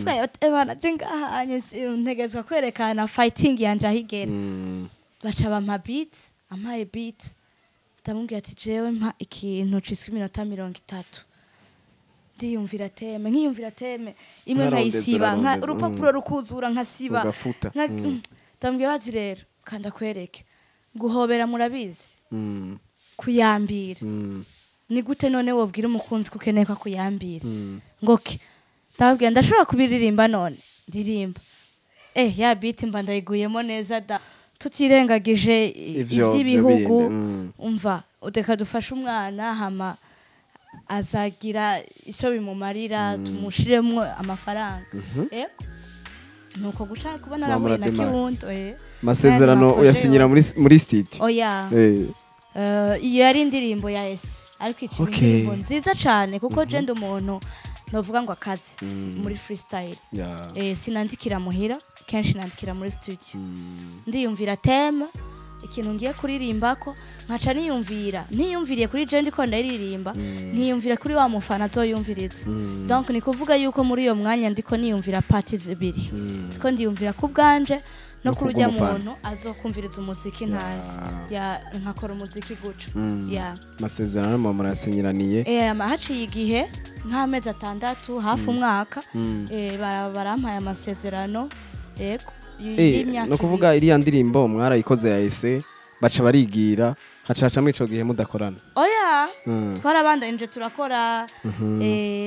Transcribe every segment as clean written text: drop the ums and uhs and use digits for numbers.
Ndavuga, "Ebana, je ngaha ntegezwa kwerekana fighting yanje aho igera." Baca bampa beat. Ampaye beat, ndamubwira ati: "Jewe mpa ikintu ciswe iminota 30." Ndiyumvira thème, nkiyumvira thème imwe, Nkarondeza, nkayisiba, urarondeza, urupapuro rukuzura, nkasiba. Ugafuta. Ndamubwira bati: "Rero kanda kwereke guhobera, murabizi, kuyambira. Ni gute none wobwira umukunzi ko ukeneye ko akuyambira?" Ngo ke ndababwira: "Ndashobora kubiririmba none." Ndirimba, ya beat mba ndayiguyemo neza da, tutirengagije Ivyo iby'ibihugu. Bindi, Umva, reka dufashe umwana, hama azagira icyo bimumarira, tumushiremo amafaranga. Yego, nuko guca kuba narahuye na Muramara. Kiwundo. Amasezerano N'ayandi ma projets uyasinyira muri studio? Oya. Iyo yari indirimbo ya ese, ariko iciye indirimbo nziza cyane, kuko je ndi umuntu novuga ngo akazi muri freestyle. Sinandikira muhira, kenshi nandikira muri studio. Ndiyumvira thème, ikintu ngiye kuririmbako, nkaca niyumvira, niyumviriye kuri je ndiko ndaririmba, nkiyumvira kuri wa mufana azoyumviriza. Donc ni kuvuga yuko muri iyo mwanya ndiko niyumvira parties zibiri: ndiko ndiyumvira ku bwanje no No kuri ujya kubw'umufana. muntu azokumviriza umuziki ntazi. Ya, nkakora umuziki guca. Ya. Amasezerano muba murasinyiraniye. Haciye igihe nk'amezi 6, hafi umwaka, barampaye amasezerano, yego, y'imyaka No kuvuga iriya ndirimbo mwarayikoze ya ese, baca barigira, haca hacamo ico gihe mudakorana? Oya. Twarabandanije turakora,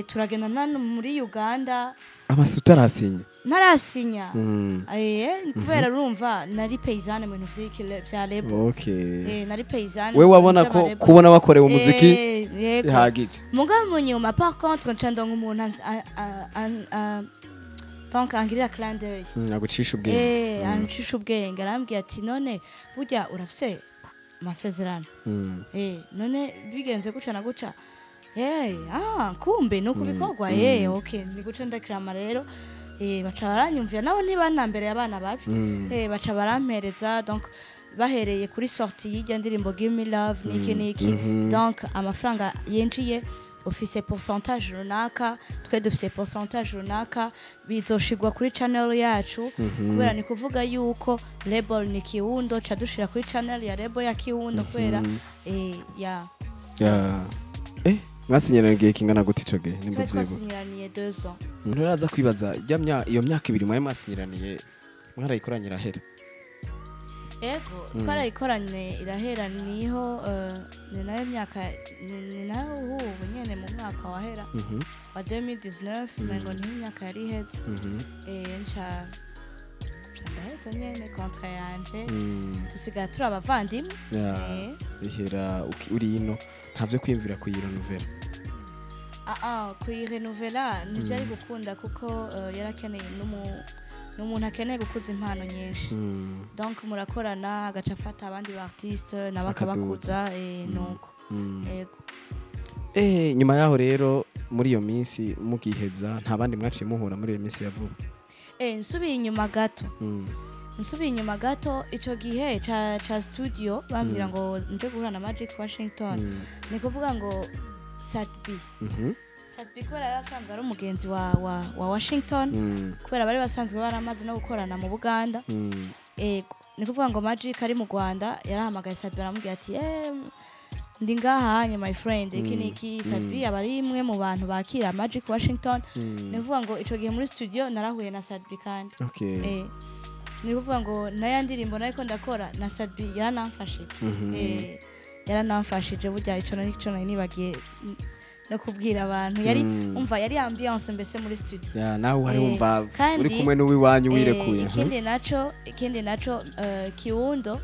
turagenda nano muri Uganda. Amasi utarasinya? Ntarasinya. Kubera urumva nari paysanne mu bintu vya label. Nari paysanne We mu bintu wabona ko vy'ama label. kubona wakorewe umuziki Yego. bihagije. Mugabo mu nyuma, par contre, nca ndonka umuntu donc angirira clin d'œil. Agucisha ubwenge. Ancisha ubwenge, arambwira ati: "None burya urafise amasezerano?" "None bigenze guca na guca." "Ah, kumbe nuko bikorwa." Okay, ni guca ndakirama rero. Baca baranyumvira, nabo ntibanambereye abana babi. Baca barampereza, donc bahereye kuri sortie y'irya ndirimbo Give Me Love niki niki. Donc amafaranga yinjiye, ufise pourcentage runaka, twe dufise pourcentage runaka, bizoshigwa kuri channel yacu. Kubera ni kuvuga yuko label ni Kiwundo, ca dushira kuri channel ya label ya Kiwundo, kubera ya. Ya. Mwasinyirana igihe kingana gute ico gihe nimba Twari uvyibuka? twasinyiraniye 2 ans. Nturaza kwibaza iyo myaka 2 mwari mwasinyiraniye, mwarayikoranye irahera? Ego, twarayikoranye irahera. Niho ni nayo myaka, ni nayo ubu nyene mu mwaka wahera wa 2019, mengo niho imyaka yari iheze. Nca ndaheza nyene contrat yanje, dusigara turi abavandimwe. Ya, ihera uri ino, ntavyo kwiyumvira kuyirenovera? Ah, ah, kuyirenovera ntibyari gukunda, kuko yarakeneye n'umuntu akeneye gukuza impano nyinshi. Donc murakorana, agaca afata abandi ba artiste nabo Akaduza. akabakuza, nuko. Yego. Nyuma yaho rero, muri iyo minsi mugiheza, nta bandi mwaciye muhura muri iyo minsi ya vuba? Nsubiye inyuma gato. Nsubiye inyuma gato, ico gihe ca studio bambwira ngo nje guhura na Magic Washington. Ni kuvuga ngo Sat-B. Sat-B, kubera yari asanzwe ari umugenzi wa Washington, kubera bari basanzwe baramaze no gukorana mu Buganda. Ego, ni kuvuga ngo Magic ari mu Rwanda, yarahamagaye Sat-B, aramubwira ati: "Ndi ngaha hanye, my friend, iki niki." Sat-B aba ari imwe mu bantu bakira Magic Washington. Ni kuvuga ngo ico gihe muri studio narahuye na Sat-B kandi. Ni kuvuga ngo naya ndirimbo nariko ndakora na Sat-B yaranamfashije. Yaranamfashije burya, ico nari ico nari nibagiye no kubwira abantu. Yari umva, yari ambiance mbese muri studio. Ya, nawe wari wumva kandi uri kumwe n'uwiwanyu, wirekuye. Ikindi naco, Kiwundo,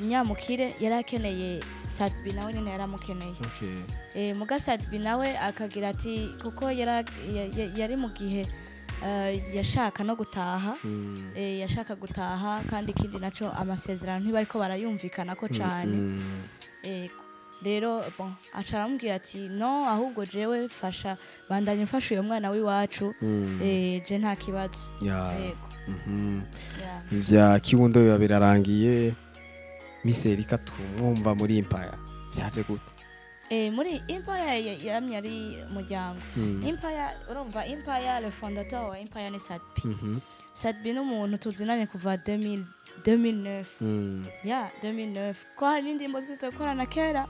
Nyamukire yari akeneye Sat-B, nawe nyene yaramukeneye. Muga Sat-B nawe akagira ati, kuko yari mu gihe yashaka no gutaha. Yashaka gutaha, kandi ikindi naco amasezerano ntibariko barayumvikana ko cane. Rero bon, aca aramubwira ati: "No, ahubwo jewe fasha, bandanye mfasha uyo mwana w'iwacu." Je nta kibazo. Yego. Yeah. Ivya Kiwundo biba birarangiye, Miss Erika tumwumva muri Empire, vyaje gute? Muri Empire yamye ari umuryango. Empire, urumva, Empire, le fondateur wa Empire ni Sat-B. Sat-B ni umuntu tuzinanye kuva 2000, 2009. Ya, 2009, ko hari n'indirimbo twize gukorana kera.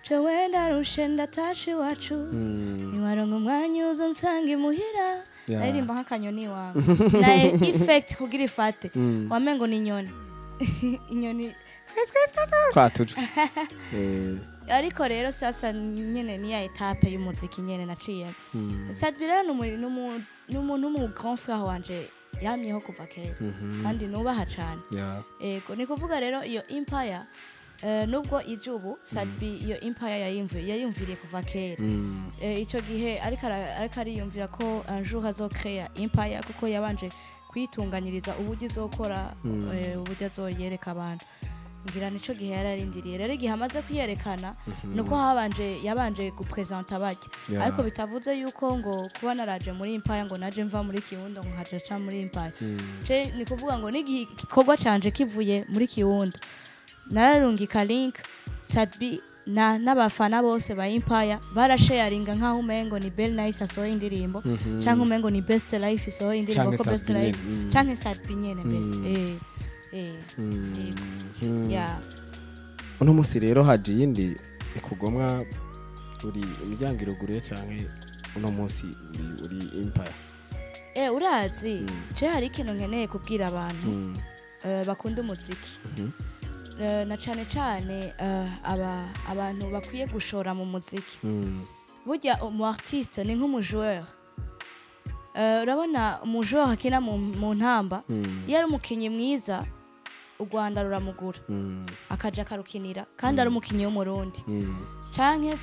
Jewe ndarushe, ndatashe iwacu. Niwaronka umwanya uzo nsanga imuhira. Aririmba nk'akanyoni iwawe na effect kugira ifate. Wamengo ni inyoni, inyoni twe twe twe twe. Twatujwe. Ariko rero sasa nyene ni ya étape y'umuziki nyene naciyemo. Sat-B rero ni umuntu w'umu grand frère wanje yamyeho kuva kera kandi nubaha cane. Ego, ni kuvuga rero iyo Empire, nubwo ije ubu, Sat-B iyo Empire yayumviriye kuva kera. Ico gihe ariko ariyumvira ko un jour azocréa Empire, kuko yabanje kuyitunganyiriza uburyo izokora, uburyo azoyereka abantu. Ngira nico gihe yararindiriye. Rero igihe amaze kwiyerekana, nuko habanje yabanje gupresenta bajya. Ariko bitavuze yuko ngo kuba naraje muri Empire ngo naje mva muri Kiwundo ngo nkaja ca muri Empire. Je ni kuvuga ngo n'igihe igikorwa canje kivuye muri Kiwundo, nararungika link Sat-B na n'abafana bose ba Empire barasharinga nkaho umengo ni Bell Nice asohoye indirimbo, canke umengo ni Best Life isohoye indirimbo. Canke Ko Best Sat-B Life nyene. Canke Sat-B nyene mbese. Ya. Uno munsi rero haje iyindi ikugomwa, uri imiryango iruguruye canke uno munsi uri Empire? Urazi, je hari ikintu nkeneye kubwira abantu bakunda umuziki. Na cane cane abantu bakwiye gushora mu muziki. Burya umu artiste ni nk'umu joueur. Urabona umu joueur akina mu ntamba, iyo ari umukinyi mwiza, u Rwanda ruramugura, akaja akarukinira kandi ari umukinyi w'Umurundi, canke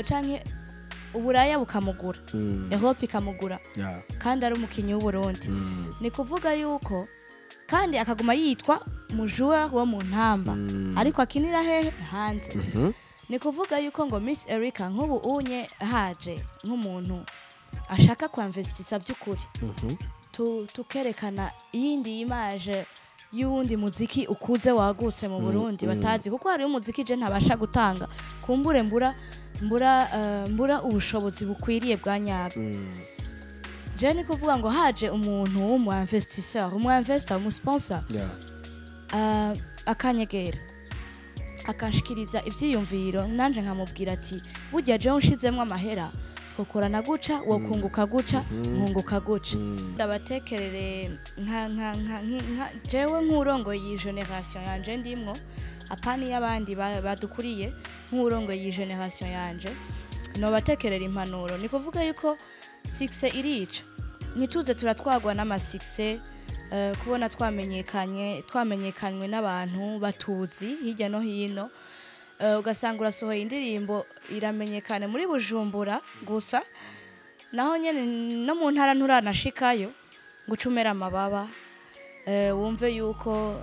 canke Uburaya bukamugura, Europe ikamugura kandi ari umukinyi w'Uburundi. Ni kuvuga yuko kandi akaguma yitwa mu joueur wo mu ntamba, ariko akinira hehe? Hanze. Ni kuvuga yuko ngo Miss Erica nk'ubu unye haje nk'umuntu ashaka kwinvestisa by'ukuri, tukerekana iyindi image y'uwundi muziki ukuze wagutse mu Burundi batazi, kuko hariyo umuziki je ntabasha gutanga, kumbure mbura ubushobozi bukwiriye bwa nyabwo. Je ni kuvuga ngo haje umuntu w'umu investisseur, umu investor, umu sponsor, akanyegera akanshikiriza ivyiyumviro, nanje nkamubwira ati burya jewe nshizemwo amahera twokorana guca, wokunguka guca, nkunguka guca. Ndabatekerere nka jewe nk'urongoye iyi génération yanje ndimwo, apana iy'abandi badukuriye, nk'urongoye iyi génération yanje nobatekerera impanuro. Ni kuvuga yuko succès irica, ntituze turatwagwa n'ama succès, kubona twamenyekanywe n'abantu batuzi hirya no hino. Ugasanga urasohoye indirimbo iramenyekana muri Bujumbura gusa, naho nyene no mu ntara nturanashikayo, ngo uce umera amababa, wumve yuko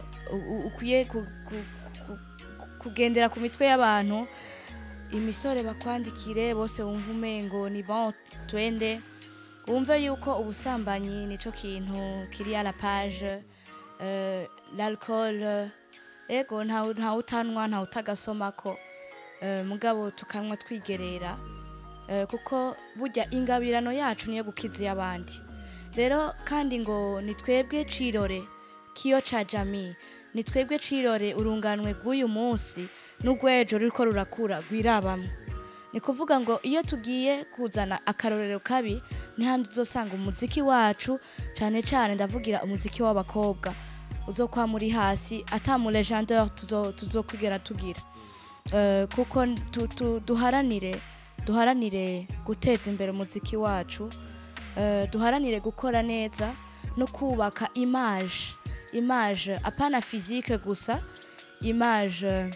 ukwiye kugendera ku mitwe y'abantu, imisore bakwandikire bose, wumve umengo ni bon, twende, wumve yuko ubusambanyi nico kintu kiri à la page, l'alcool. Ego, nta utanwa, nta utagasomako, mugabo tukanywa twigerera, kuko burya ingabirano yacu niyo gukiza iy'abandi. Rero kandi ngo ni twebwe cirore kiyo ca jami, ni twebwe cirore urunganwe rw'uyu munsi n'urw'ejo ruriko rurakura rwirabamwe. Ni kuvuga ngo iyo tugiye kuzana akarorero kabi, ni handi uzosanga umuziki wacu, cane cane ndavugira umuziki w'abakobwa, uzokwama muri hasi, ata mu légendaire tuzokwigera tugira. Kuko duharanire guteza imbere umuziki wacu, duharanire gukora neza no kubaka image, apana physique gusa, image,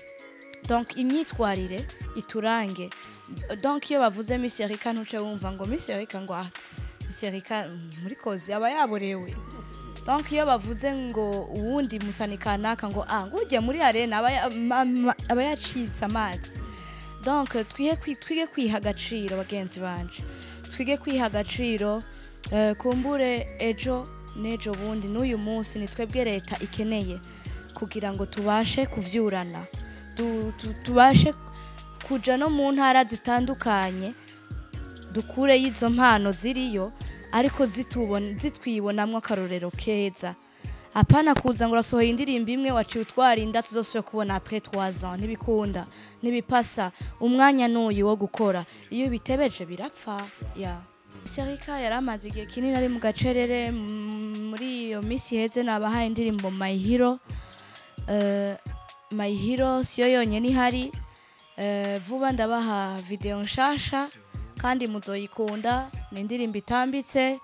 donc imyitwarire iturange. Donc iyo bavuze Miss Erica, ntuce wumva ngo Miss Erica, ngo ah, Miss Erica muri kozi aba yaborewe. Donc iyo bavuze ngo uwundi musani kanaka, ngo ah, ngo ujye muri arena aba yacitse amazi. Donc twige kwiha agaciro, bagenzi banje, twige kwiha agaciro. Kumbure ejo n'ejo bundi n'uyu munsi ni twebwe leta ikeneye kugira ngo tubashe kuvyurana, tubashe Kuja no mu ntara zitandukanye dukure y'izo mpano ziriyo, ariko zitwibonamwo akarorero keza. Apana kuza ngo urasohoye indirimbo imwe, waciye utwara inda, tuzosubire kubona après 3 ans. Ntibikunda, ntibipasa. Umwanya n'uyu wo gukora, iyo bitebeje birapfa. Ya Serika yari amaze igihe kinini ari mu gacerere. Muri iyo minsi iheze nabahaye indirimbo My Hero. My Hero siyo yonyine ihari. Vuba ndabaha video nshasha kandi muzoyikunda. Ni indirimbo itambitse,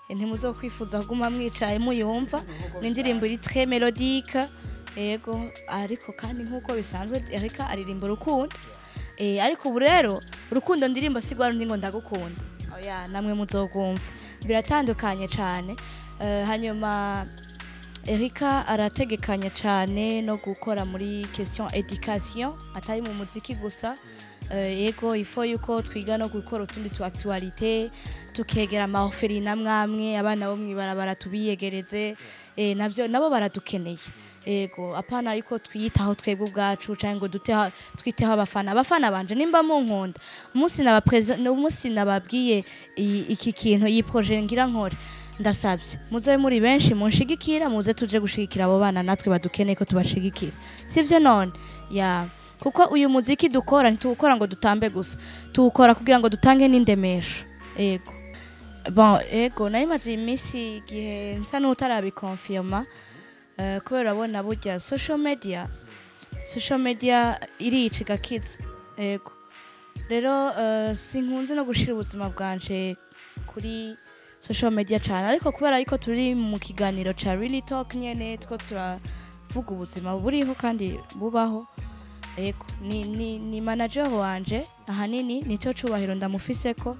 ntimuzokwifuza kuguma mwicaye muyumva. Ni indirimbo iri très mélodique. Yego, ariko kandi nk'uko bisanzwe Erika aririmba urukundo. Ariko ubu rero urukundo ndirimbo si rwa rundi ngo ndagukunda, oya, namwe muzogumva biratandukanye cyane. Hanyuma Erika arategekanya cyane no gukora muri question education, atari mu muziki gusa. Yego, ifo yuko twiga no gukora utundi tu actualité, tukegera ama orphelinat mwamwe, abana bo mwibarabara tubiyegereze. Navyo nabo baradukeneye. Yego, apana yuko twiyitaho twebwe ubwacu canke ngo dute twiteho abafana. Abafana banje, nimba munkunda, umunsi naba umunsi nababwiye iki kintu, iyi projet ngira nkore, ndasabye muze muri benshi munshigikira, muze tuje gushigikira abo bana, natwe badukeneye ko tubashigikira, sivyo none? Ya, kuko uyu muziki dukora ntituwukora ngo dutambe gusa, tuwukora kugira ngo dutange n'indemesho. Yego, bon, ego nari maze iminsi igihe nsa n'utarabikonfirma, kubera urabona burya social media irica igakiza. Yego, rero sinkunze no gushira ubuzima bwanje kuri social media cyane, ariko kubera yuko turi mu kiganiro ca Really Talk nyene two turavuga ubuzima buriho kandi bubaho. Yego, ni manager wanje ahanini, nico cubahiro ndamufiseko.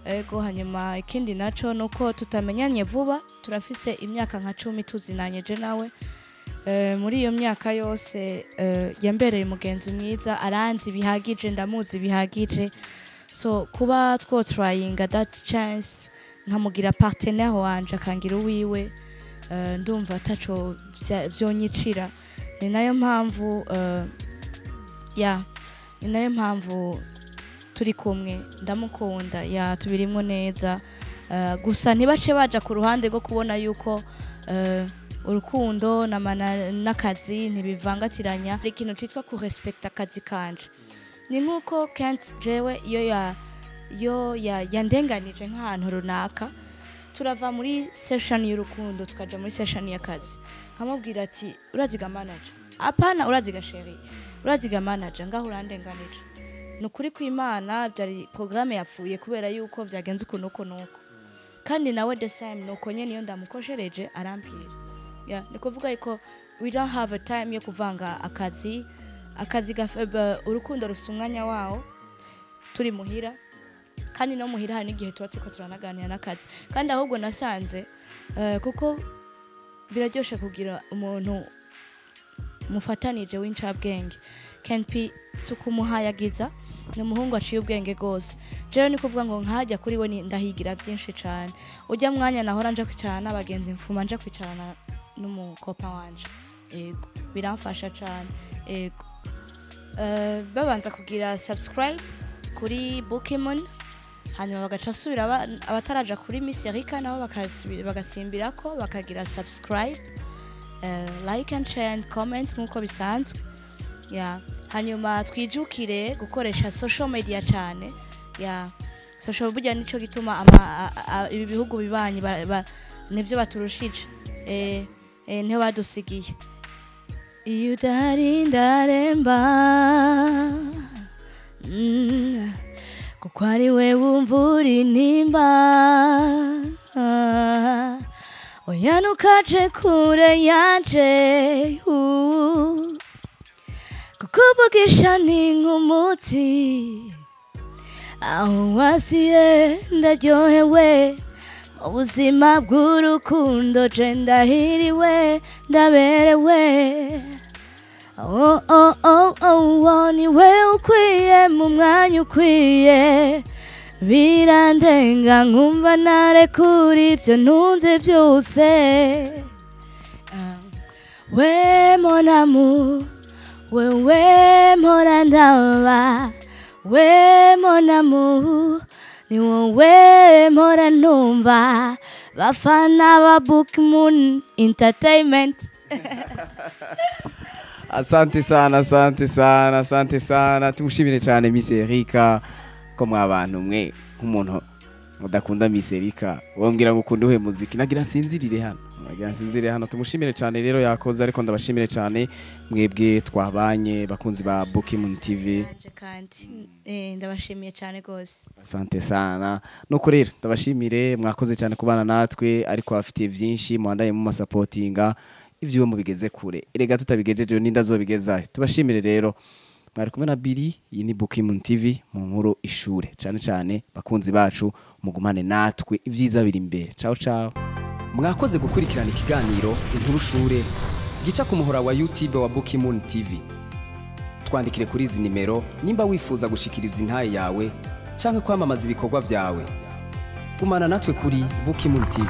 Ego, hanyuma ikindi naco nuko tutamenyanye vuba, turafise imyaka nka 10 tuzinanye je nawe. Muri iyo myaka yose yambereye umugenzi mwiza, aranzi bihagije, ndamuzi bihagije. So kuba two tryinga that chance, nkamugira partenaire wanje, akangira uwiwe, ndumva ataco vyonyicira. Ni nayo mpamvu ya ni nayo mpamvu turi kumwe, ndamukunda, ya, tubirimwo neza. Gusa ntibace baja ku ruhande rwo kubona yuko urukundo n'akazi ntibivangatiranya. Hari ikintu citwa kurespecta akazi kanje. Ni nkuko Kent jewe iyo ya yo ya yandenganije nk'ahantu runaka, turava muri session y'urukundo tukaja muri session y'akazi, nkamubwira ati: "Uraziga manager, apana, uraziga chéri, uraziga manager, ngaho urandenganije, ni ukuri kw'Imana byari programme yapfuye kubera yuko byagenze ukuntu uko nuko." Kandi nawe the same, nuko nyene iyo ndamukoshereje arambwira. Yeah, ni kuvuga yuko we don't have a time yo kuvanga akazi. Akazi urukundo rufise umwanya wawo turi muhira, kandi no muhira hari n'igihe tuba turiko turanaganira n'akazi. Kandi ahubwo nasanze kuko biraryoshe kugira umuntu mufatanije w'incabwenge. Ken P si ukumuhayagiza, ni umuhungu aciye ubwenge rwose. Jewe ni kuvuga ngo nkajya kuri we ndahigira byinshi cyane. Ujya mwanya nahora nja kwicarana n'abagenzi, mfuma nja kwicarana n'umukopa wanje. Yego, biramfasha cyane. Yego, babanza kugira subscribe kuri Pokemon, hanyuma bagaca asubira abataraja kuri Miss Erika nabo bagasimbirako bakagira subscribe, like and share and comment nk'uko bisanzwe. Ya, hanyuma twijukire gukoresha social media cyane. Ya, social burya nico gituma ibi bihugu bibanyi nivyo baturushije, niho badusigiye. Iyo udahari ndaremba, kuko ari we wumvura intimba. Oya, ntukaje kure yanje, kukuvugisha ni nk'umuti. Aho wasiye ndaryohewe, ubuzima bw'urukundo je ndahiriwe, ndaberewe. Oh, oh, oh, oh, oh, ni we ukwiye mu mwanya ukwiye. Birandenga nkumva narekura ibyo ntunze byose. We mon amour, wewe mpora ndaba. We mon amour, ni wowe mpora numva, bafana ba Book Moon Entertainment. Asante sana, asante sana, asante sana. Tumushimire cyane Miss Erika. Ko mwabantu mwe, nk'umuntu udakunda Miss Erika wombwira ngo ukunda uhe muziki? Nagira nsinzirire hano, nagira nsinzirire hano. Tumushimire cyane rero, yakoze. Ariko ndabashimire cyane mwebwe twabanye, bakunzi ba Bookmoon TV. Nanje kandi ndabashimiye cyane rwose. Asante sana. Nuko rero ndabashimire, mwakoze cyane kubana natwe, ariko abafitiye byinshi muhandaye mu masapotinga ivyo mubigeze kure. Erega tutabigejeje ninda azobigezayo. Tubashimire rero, mwari kumwe na Billy. Iyi ni Bookmoon TV mu nkuru ishure. Cyane cyane bakunzi bacu, mugumane natwe, ibyiza biri imbere. Ciao ciao. Mwakoze gukurikirana ikiganiro Inkuru Shure gica ku muhora wa YouTube wa Bookmoon TV. Twandikire kuri izi nimero nimba wifuza gushikiriza intaye yawe canke kwamamaza ibikorwa vyawe. Gumana natwe kuri Bookmoon TV.